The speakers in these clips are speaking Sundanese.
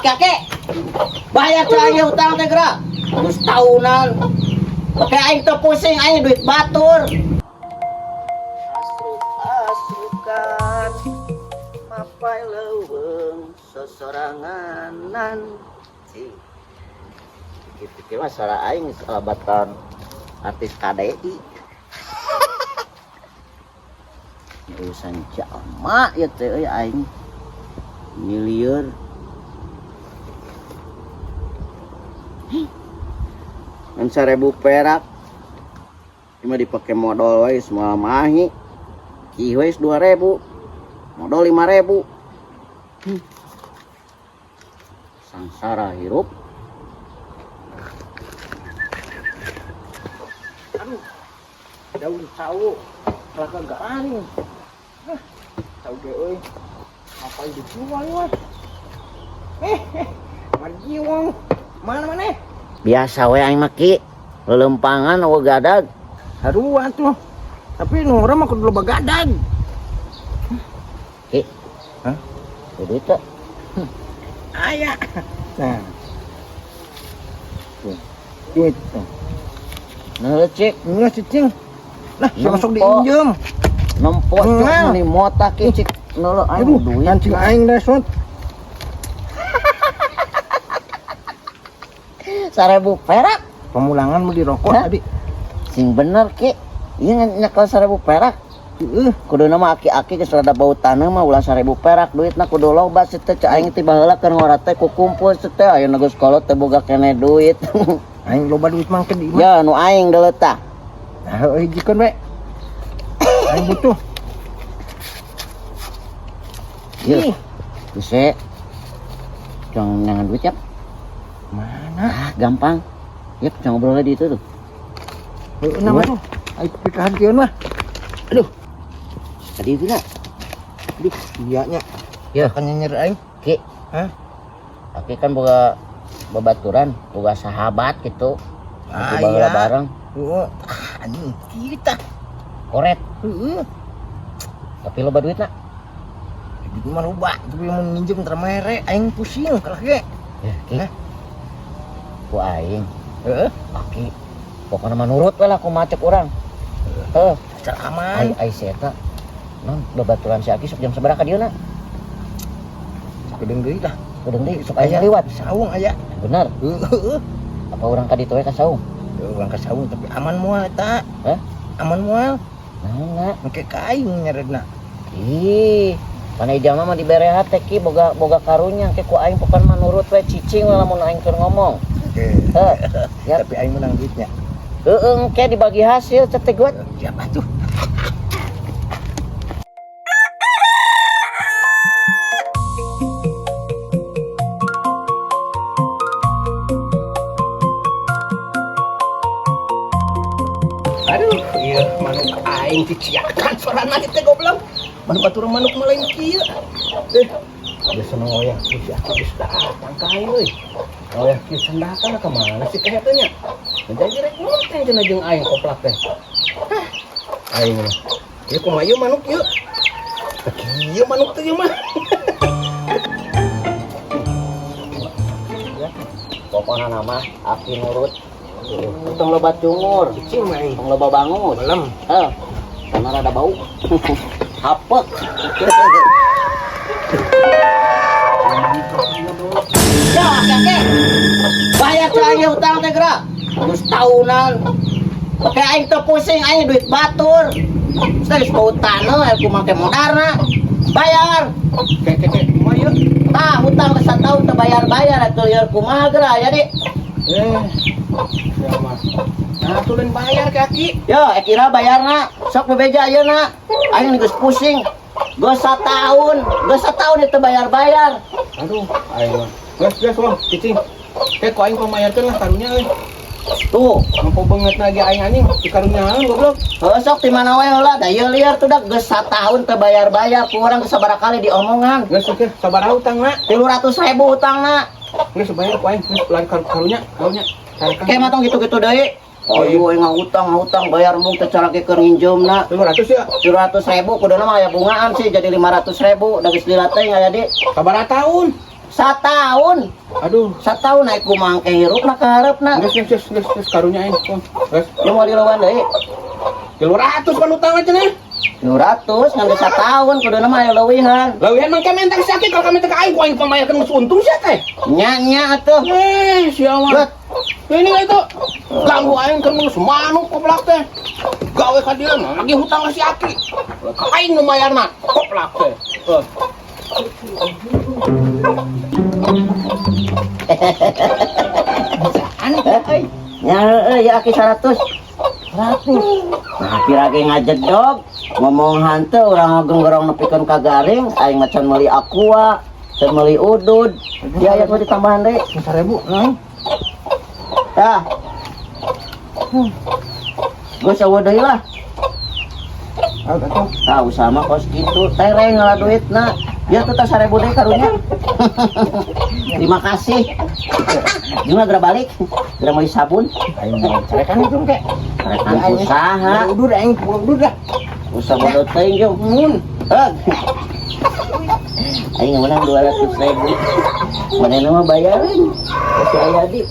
Aki-aki. Bayar sa aing utang teh geura. Geus tahunan. Kayak aing teu pusing aing duit batur. Asruk-asrukan mapai leuweung sosoranganan. Cing. Pikir-pikir mah suara aing salabatan artis KDI. Urusan jalma ya teh euy aing. Milieur. Ngan 1000 perak. Cuma dipakai modal wae semua mahi. Ki we 2000. Modal 5000. Sangsara hirup. Aduh, daun sawo, kelaka garing. Hah, sawo ge euy. Apa yang dijual wah? Marjiwong. Mana mana? Biasa we aing mah ki. Lelempangan eueuh gadag. Sarua tuh. Tapi nu urang mah kudu loba gadag. Ki. Hah? Duit teh. Aya. Nah. Tuh. Duit tuh. Nah, cik. Geus cicing. Lah, Nempo. sok diinjem. Nempo cuk Nah. meuni mota ki cik. Nolo aing Aduh, duit. kancing aing dah sot. 1000 perak. Pemulangan beli rokok Hah? tadi. Sing bener ki. Ieu nyekel 1000 perak. Heeh. Kudu nama aki-aki geus rada bau taneuh mah ulah 1000 perak duitna kudu loba sih teh cek aing ti baheula keur ngora teh ku kumpul sih teh ayeuna geus kolot teh boga keneh duit. Aing loba duit mangke di imah. Ya nu aing deuleu tah. Nah, heueuh hijikeun we. Aing butuh. Yeuh. Ih, Bise. Jangan jangan duit ya. mana? Ah, gampang. Yep, jangan ngobrol di itu tuh. Heueuh nama tuh. Aing pikahan kieu mah. Aduh, Tadi itu nak. aduh, iya nya. Ya. Kan nyenyer aing. Ki. Hah? Aki kan boga babaturan, boga sahabat gitu. Ah, Aki baheula iya. bareng. Heeh. Ah, anjing kieu tah. Koret, Heeh. tapi loba duit nak. Duit mah loba, tapi mun nginjem teu mere aing pusing kalah ge. Ya, Ki. Hah? Ku aing, Heeh, aki. Pokoknya mah nurut we lah kumaha cek urang. Heuh, secara aman. ai ai si eta. Non, babaturan si Aki sok jam sabaraha ka dieu na? Sakedeung deui lah. Kudeung deui sok aya liwat. Saung aya. Bener. Heeh. Apa urang ka ditu we ka saung? Urang ka saung tapi aman moal eta. Hah? Aman moal. Naon na? Engke ka aing nyeredna. Ih, mana ijama mah diberehat teh ki boga boga karunya ke ku aing pokona mah nurut we cicing we lamun aing keur ngomong. Oke. Heuh. Ya. Tapi aing menang duitnya. Heueuh engke dibagi hasil cetek gue. Siapa tuh? Aduh, iya manuk aing diciakan sorana teh goblok. Manuk batur manuk mah lain kieu. Biasa ngoyah si aku geus datang ka aing euy. Ngoyah kieu sendakan ka mana sih teh eta nya? Jadi rek ngoteng cenah jeung aing koplak teh. Hah, aing mah. Ieu kumaha ieu manuk ieu? Teu kieu manuk teh ieu mah. Pokona nama aki nurut. Tong loba cungur, Cicing mah aing. tong loba bangun. Belum. Heuh. Karena rada bau. Hapek. Ya, aki-aki. Bayar sa aing utang teh geura. Geus tahunan. Kayak aing teu pusing aing duit batur. Geus bau taneuh aing ku make modarna. Bayar. Ke ke ke kumaha ieu? Tah hutang geus sataun teu bayar-bayar atuh lieur kumaha geura jadi. Eh. Ya mah. Nah, tulun bayar kaki. Yo, kira bayarna. Sok bebeja ayeuna. Aing geus pusing. Geus sataun, geus sataun itu bayar-bayar. Aduh, aing mah. Geus geus wah, cicing. Ke ku aing pangmayarkeun lah karunya euy. Tuh, Mampu banget lagi aing anjing di karunyaan goblok. heuh sok di mana wae heula da ieu lieur tuh dah geus sataun teu bayar-bayar ku urang geus sabaraha kali diomongan. Geus oke, sabaraha utangna? 300.000 hutangna. Geus bayar ku aing, geus lari karunya, karunya. Ke mah tong gitu-gitu deui. Oh iya ngahutang ngahutang bayar mung teh cara keur nginjeumna. 300 ya. 300.000 kuduna mah aya bungaan sih jadi 500.000 da geus lila teh aya di Sabaraha tahun? Satahun. Aduh. Satahun naik kumaha ke hirupna ka hareupna. Geus geus geus geus geus karunya aing. Geus. Lu mau dilawan deui? 300 kan utang aja nih. 200 ngan geus satahun kuduna mah aya leuwihan. Leuwihan mah kami entang sakit kalau kami teh ka aing ku aing pambayarkeun geus untung sia teh. Nya nya atuh. Eh, sia mah. Bet. Ini itu ganggu aing keur geus manuk koplak teh. Gawe ka dieu mah lagi hutang ka si Aki. Ka aing nu mayarna koplak teh. Eh. Aneh euy. Nya heueuh ya aki 100. 100. Nah, pira ge ngajedog ngomong hanteu urang ngagenggerong nepikeun ka garing aing mah can meuli aqua, can meuli udud. Ya ya kudu ditambahan deui. 1000 naon? Tah. Geus eueuh deui lah. Ah, atuh. Tah usaha mah kos kitu, tereng ngalah duitna. Ya tuh tah 1000 deui karunya. Terima kasih. Gimana geura balik? Geura meuli sabun. Aing mau carekan itu kek. Carekan usaha. Udur aing pulang udur dah. Usaha bodoh teuing jeung mun. Heg. Aing menang 200.000. Manehna mah bayarin. Si Ayadi.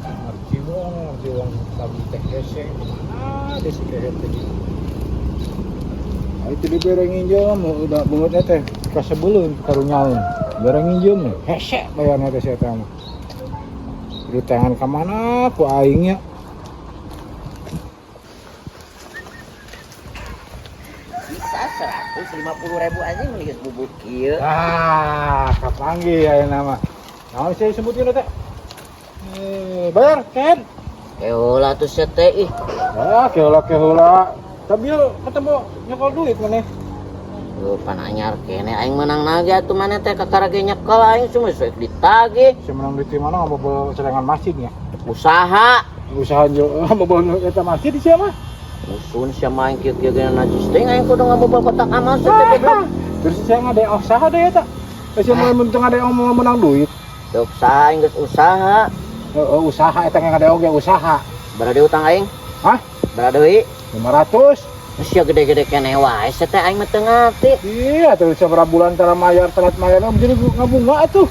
Ngerti wong sabi teh hese mana deh si kehet teh. Ah, itu dibere nginjem udah beungeutna teh kasebeleun karunyaeun. Bere nginjem nih hese bayarna teh si eta mah. Ditangan ka mana ku aing nya. Bisa 150.000 aja meuli geus bubuk kieu. Ah, kapanggih ayeuna mah. Naon sih disebutkeun teh? Bayar, Ken. Keula tuh sia teh ih. Ah, keula keula. Tapi yuk ketemu nyokol duit maneh. Lu pan anyar kene aing menang naga atuh maneh teh kakara ge nyekel aing cuma sok ditagih. Si menang duit di mana ngabobol celengan masjid nya. Usaha. Usaha jo ngabobol eta masjid di siapa? Musun sia mah aing kieu-kieu ge najis teh aing kudu ngabobol kotak amal sia teh goblok. Terus saya ngade usaha deh eta. Terus yang mau ngade mau menang duit. Dok usaha aing geus usaha. Heeh, usaha eta ngade oge usaha. Berada utang aing? Hah? Berada deui? 500. Terus ya gede-gede kene wae sia teh aing mah teu ngarti. Iya, terus seberapa bulan tara mayar telat mayar jadi ngabunga atuh.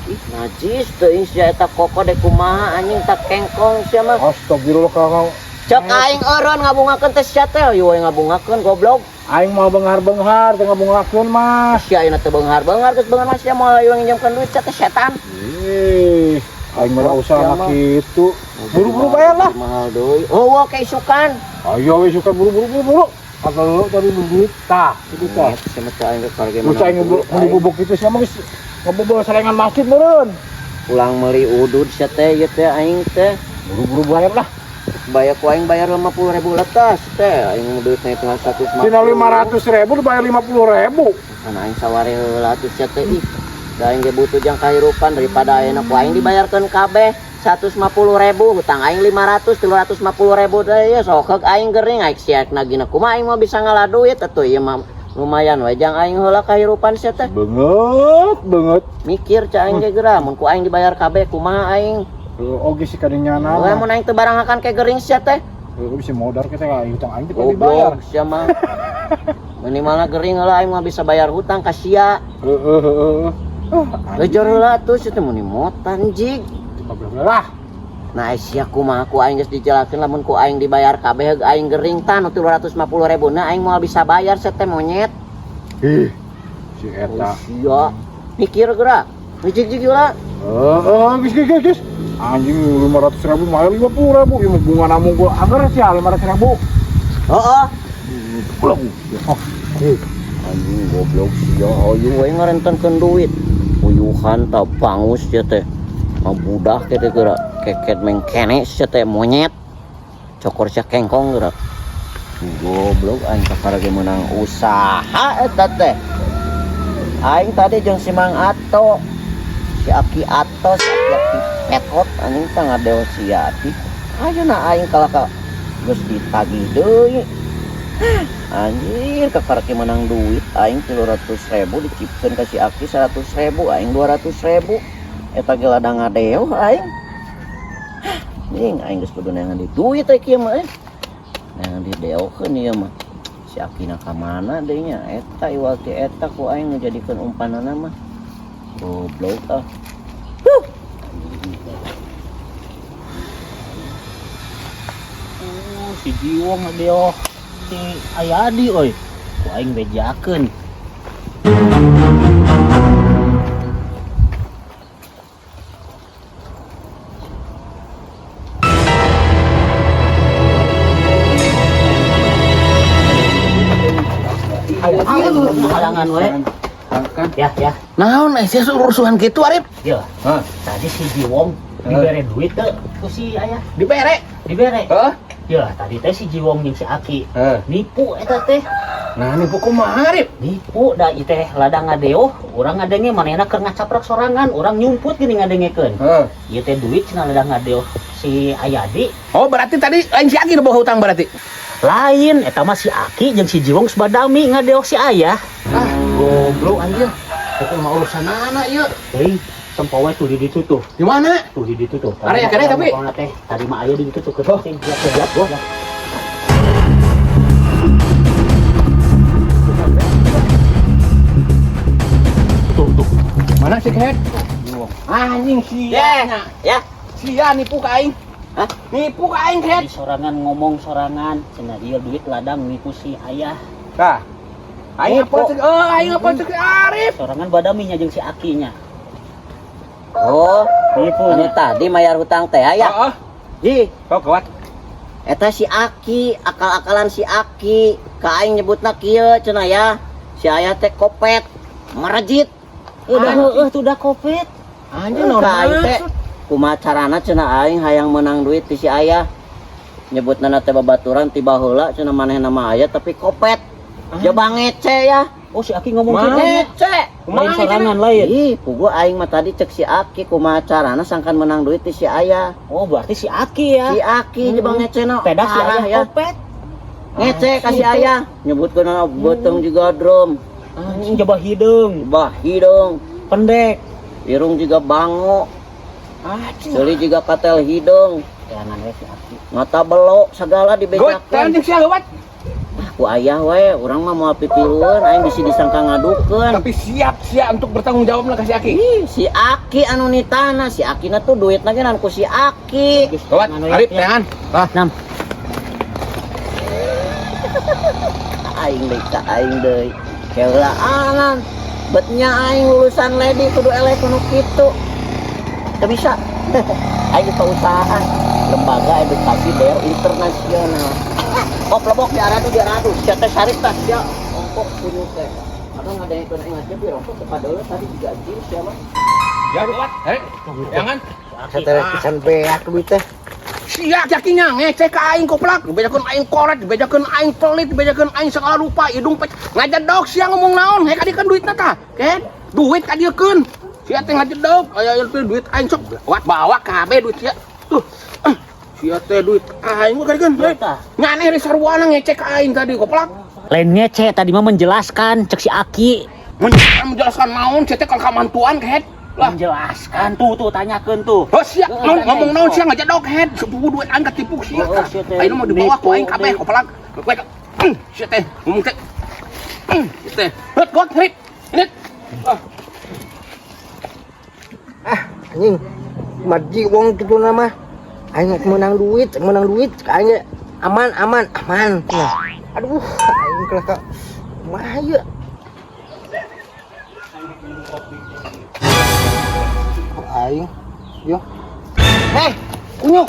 Ih, najis teuing sia eta koko dek kumaha anjing tak kengkong sia mah. Astagfirullah kalau Cek aing eureun ngabungakeun teh sia teh, ieu we ngabungakeun goblok. Aing mau benghar-benghar teh ngabungakeun mah. Sia ayeuna teu beunghar-beunghar geus beunghar mah sia moal ayo nginjamkeun duit sia teh setan. Ih, aing mah usaha Sia mah. kitu. Buru-buru bayar lah. Mahal deui. Oh, wah keisukan. Ayo we suka buru-buru buru-buru. Atau lu tadi duit tah, itu tah. Sia mah teh aing geus karege Terus aing meuli bubuk itu sia mah geus ngebobol selengan masjid meureun. Pulang meuli udud sia teh ieu teh aing teh. Buru-buru bayar lah. Bayar ku aing bayar 50.000 letas teh. Aing duitna tinggal 150. Tina 500.000 dibayar 50.000. Kan aing sawari heula atuh sia teh ih. Da aing ge butuh jang kahirupan daripada ayeuna ku aing dibayarkeun kabeh 150.000 hutang aing 500 350.000 deui ya sok aing gering aing sia nagina kumaha aing mah bisa ngalah duit atuh ieu mah lumayan we jang aing heula kahirupan sia teh. Banget, banget. Mikir ca aing ge geura mun ku aing dibayar kabeh kumaha aing. Oge sih kadinya We mah. mun aing teu barangakan ke gering sia teh. Heeh, bisa modar kita ka hutang aing teh dibayar. Goblok sia mah. Minimalna gering heula aing mah bisa bayar hutang ka sia. Heeh, heeh. Lejor heula atuh sia teh mun motan jig. Lah. Nah, sia kumaha ku aing geus dijelaskeun lamun ku aing dibayar kabeh aing gering tah nu 350.000 na aing moal bisa bayar sia teh monyet. Ih, si eta. Sia. Mikir geura. Jig-jig heula. Heeh, geus geus geus. Anjing 500.000 mayar 50.000 ieu mah bunga namu gua agar sia 500.000. Heeh. Goblok. Oh, ih. Anjing goblok sia hayu we ngarentankeun duit. Uyuhan ta bangus sia teh. Ngabudah teh geura. Keket mengkene sia teh monyet. Cokor sia kengkong geura. Goblok aing kakara ge meunang usaha eta teh. Aing tadi jeung si Mang Ato. Si Aki Ato, si Aki Petot anjing teh ngadeo si Ati. Ayeuna aing kalah ka geus ditagih deui. Anjir kakara ge meunang duit aing 300.000 dicipkeun ka si Aki 100.000 aing 200.000. Eta ge ladang ngadeo aing. Anjing aing geus kudu neangan di duit teh kieu mah. Yang dideokeun ieu mah. Si Akina ka mana deui nya? Eta iwal ti eta ku aing ngajadikeun umpanana mah. Goblok ah. Huh. Oh, si Jiwong dia si Ayadi oi. Ku aing bejakeun. Halangan we. Ya, ya. Naon sia urusan kitu Arif? Ya. Hah? Tadi si Jiwong dibere duit teu ku si Ayah. Dibere. Dibere. Hah? Ya, tadi teh si Jiwong jeung si Aki Heh. nipu eta teh. Nah, nipu kumaha Arif? Nipu da ieu teh ladang ngadeo, urang ngadenge manehna keur ngacaprak sorangan, urang nyumput gini ngadengekeun. Heeh. Ieu teh duit cenah ladang ngadeo si Ayadi. Oh, berarti tadi lain si Aki nu bawa hutang berarti. Lain eta mah si Aki jeung si Jiwong sebadami ngadeo si Ayah. Ah, goblok anjir. Pokoknya mah urusan anak ieu. Euy, tempo we tuh di ditu tuh. Di mana? Tuh di ditu tuh. Area kene tapi. Teh, tadi mah aya di ditu tuh keur penting. Ya, ya, ya. Tuh, tuh. Mana si Kehet? Anjing sia. Ya, ya. Sia nipu ka aing. Hah? Nipu ka aing Kehet. Di sorangan ngomong sorangan, cenah ieu duit ladang nipu si Ayah. Tah. Aing apa cek? Oh, aing apa cek Arif? Sorangan badaminya jeung si Akinya. Oh, Nipu anu tadi mayar hutang teh aya. Heeh. Ji, Kok kuat? eta si Aki, akal-akalan si Aki. Ka aing nyebutna kieu cenah ya. Si Ayah teh kopet, merejit. Udah heueuh tuh udah kopet. Anjing naon Ka aing teh maksud? kumaha carana cenah aing hayang menang duit ti si Ayah. Nyebutna teh babaturan ti baheula cenah manehna mah aya tapi kopet. Coba ngece ya. Oh, si Aki ngomong gitu. Ngece. Lain sorangan lain. Ih, pugu aing mah tadi cek si Aki kumaha carana sangkan menang duit ti si Ayah. Oh, berarti si Aki ya. Si Aki coba ngece no. Pedah si Parah Ayah ya. kopet. Ngece ka si Ayah. Nyebutkeun beuteung juga drum. Anjing jaba hideung, Bah hidung, pendek. irung juga bango, Anjing. seuli juga katel hidung, Jangan we si Aki. mata belok segala Goet, dibejakeun. anjing sia lewat. Ah, ku ayah we, urang mah moal pipilueun, aing bisi disangka ngadukeun. Tapi siap sia untuk bertanggung jawab lah ka si Aki. Ih, si Aki anu nitana, si Akina tuh duitna ge ku si Aki. Gawat, Arif, tangan. Ah, Nam. Aing deui ka aing deui. Keulaanan. Betnya aing lulusan ledi kudu eleh kudu kitu. Teu bisa. Aing perusahaan lembaga edukasi daerah internasional. Oh, pelebok di aradu di aradu. Sia teh sarip tah sia ongkok kunyuk teh. Aduh ngadengekeun aing ngajep di rokok kepada tadi juga anjing sia mah. ya gawat. Arif, jangan. Satera pisan beak duit teh. Sia jakinya ngecek ka aing koplak, dibejakeun aing koret, dibejakeun aing pelit, dibejakeun aing segala rupa, hidung pec. Ngajedog sia ngomong naon, hek kadiekeun duitna tah. Ket, duit kadiekeun. Sia teh ngajedog, aya ieu teh duit aing sok. Wat bawa kabeh duit sia. Tuh. Sia teh duit aing mah kadiekeun. Tah. Nganeh di sarwana ngecek ka aing tadi koplak. Lain ngece tadi mah menjelaskan cek si Aki. Menjelaskan naon sia teh kalau kamantuan ket. Lah. Menjelaskan tuh tuh tanyakeun tuh. Oh sia, naon Heeh, ngomong naon tanya. sia ngajedog head, sepupu duit aing ketipu sia. Oh, sia teh Aing mah dibawa ku aing nipu kabeh deui. koplak. Kowe sia teh ngomong teh. Sia teh. Heut gua heuit. Ini. Ah, Ah, anjing. Marji wong kitu nama. Aing menang duit, aing ge aman aman aman. Nah, aduh, aing kalah ka kumaha ieu? Aing, yo. Eh, kunyuk.